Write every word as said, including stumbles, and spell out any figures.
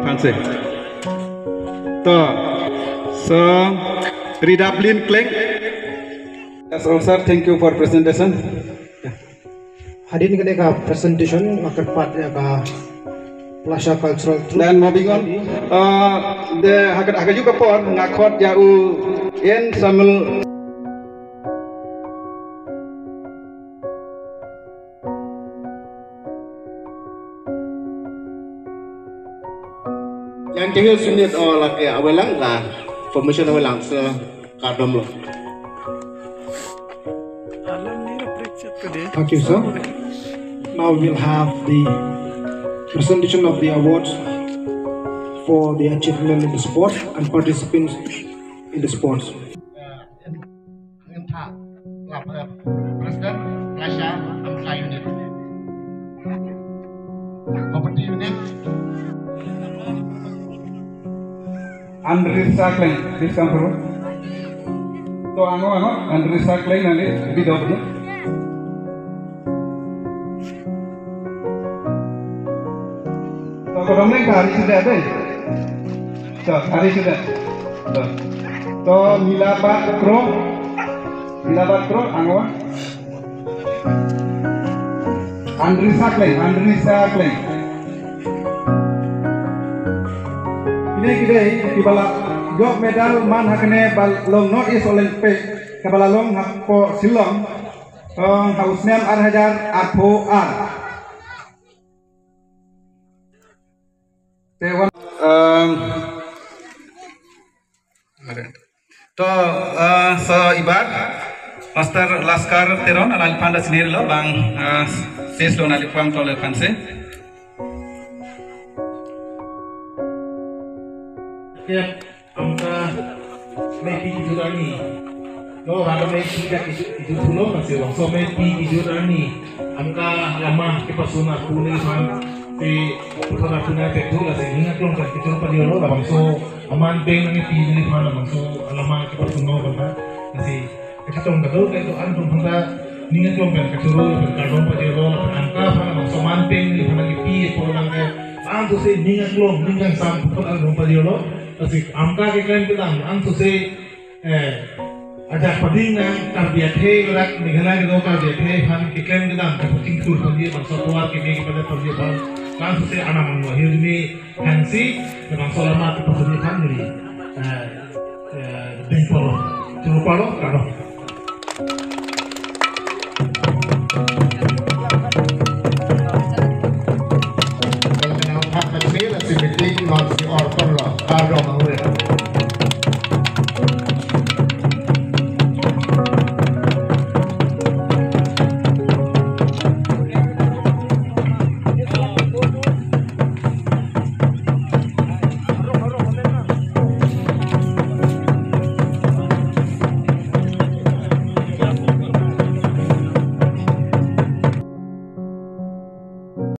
Panse. To, so, Ridaplin Kleng. That's all, sir. Thank you for presentation. Hadin kene ka presentation, makan part ya ka Plasha Cultural Troupe. Then moving on, uh, the haka-, haka juga por, ngakot ya u N Samuel. Yang kehil sunit o lake awelang la, formation awelang se kardom lo. Thank you, sir. Now we'll have the presentation of the awards for the achievement in the sport and participants in the sports. Ngen tha, lap, eh, President, Plasha, Amka Unit. Committee Unit. Andrisa Kleng, please come forward. To ango, ango, Andrisa Kleng nangli, bidok dulu. To kodom neng kari sudah deh. To, kari sudah. To. To, Milabat Kro. Milabat Kro, ango. Andrisa Kleng, Andrisa Kleng. Ini kita, kita bala gold medal man hakene bal long North East Olympic, kebala long hapo Shillong. Tong ha usnem ar hajar arpho ar. Te wan, um, to, uh, so ibat Master Laskar Teron, alangliphan ta chinilo bang, uh, ses lo nangli pangtole panse. Yep. Amka mepi kejut arni. No, rada mepi dak kejut, kejut pulo, masih bangso mepi kejut arni. Amka lama kepasun aku neliphan, si putar aku na tetu, lasi ning aklong kan kejut padi lo, labangso aman peng nangpi neliphan, labangso lama kepasun no banta, lasi kachetong kado ke do-an atum aphanta ning aklong pen kachoro pen kardom pajirlo lapen Amka aphan labangso aman peng neliphan nangpi apor lang ke, laso si ning aklong ning kangsam apor kardom pajirlo. Lasi Amka keklem kedam laso si, eh, ajak pading nang Karbi akhei, ladak Meghalaya kedo Karbi akhei aphan keklem kedam kachingthur pajir, bangso tovar keme kepadet pajir aphan laso si anam angno hirmi hangsi, bangso lama kepasun aphan neli, eh, eh, dengpolo, churupalo, kardom. Kalau kenal Pak Menteri, lasi meeting non si orphan lo, kardom.